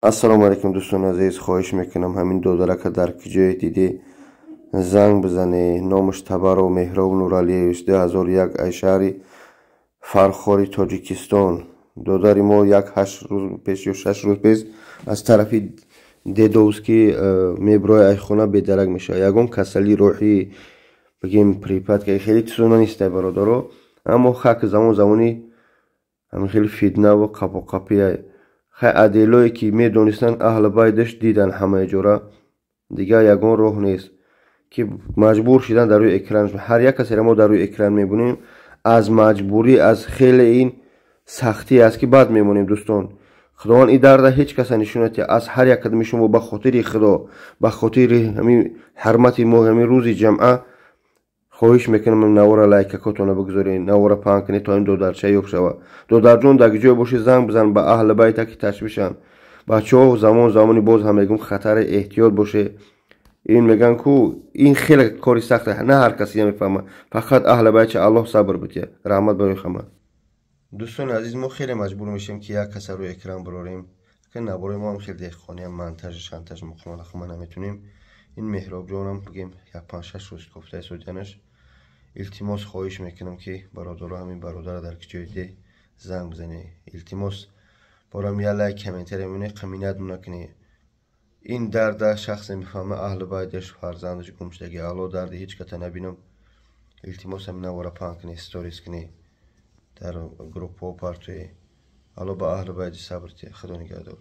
Ассалому алайкум, дӯстони азиз. Хоҳиш мекунам, ҳамин додарака дар ки ҷое дидӣ, занг бизанӣ. Номаш Табаров Меҳроб Нуралиевич, 2001, ай шаҳри Фархори Тоҷикистон. Додари мо як 8 рӯз пеш ё 6 рӯз пеш аз тарафи Дедовский меброи айхона, бедарак мешавад. Ягон касалии рӯҳӣ, бигем, припадка, хеле чизона нестай, бародаро, аммо хак замон замони ҳамин хеле фитнаву қапоқапия. Хай, аделое ки медонистанд, аҳли байдаш дидан ҳамаи ҷора, дигар ягон роҳ нест, ки маҷбур шидан дар рӯи экран. Ҳар як касеро мо дар рӯи экран мебинем, аз маҷбурӣ, аз хеле ин сахтӣ аст, ки баъд мемонем. Дӯстон, Худованд ин дарда ҳеҷ каса нишонад. Аз ҳар як қадами шумо, ба хотири Худо, ба хотири ҳамин ҳурмати мо, ҳамин рӯзи ҷамъа, хоҳиш мекунам, навора лайкакотона бигузоред, навора паҳн кунед, то ин додарча ёфт шавад. Додарҷон, дар ҷое бошӣ, занг бизан ба аҳли байта, ки ташвишанд бачаҳо. Замон замони, боз ҳам мегӯм, хатаре, эҳтиёт боше. Ин мегӯян ку, ин хеле кори сахте, на ҳар касе намефаҳмад, фақат аҳли байтча. Аллоҳ сабр бития. Раҳмат барои ҳама. Дӯстони азиз, мо хеле маҷбур мешавем, ки як каса рӯи экран бирорем, ки наборои мо ҳам хеле деҳқониам, монтажи шантаж муқомалахума наметунем. Ин Меҳробҷонам, бигем, як 5-6 рӯз кофтаи судянаш. Илтимос, хоҳиш мекунам, ки бародаро, ҳамин бародара дар ки ҷои де, занг бизанед. Илтимос, борам я лайк, комментария мемонед, қаминат накунед. Ин дарда шахсе мефаҳма, аҳли байдаш, фарзандаш гум шудаги. Алло, дарди ҳеҷ ката набинам. Илтимос, ҳамин навора паҳн кунед, сторис кунед, дар группҳо партоед. Алло ба аҳли байди сабр тия. Худо нигаҳдор.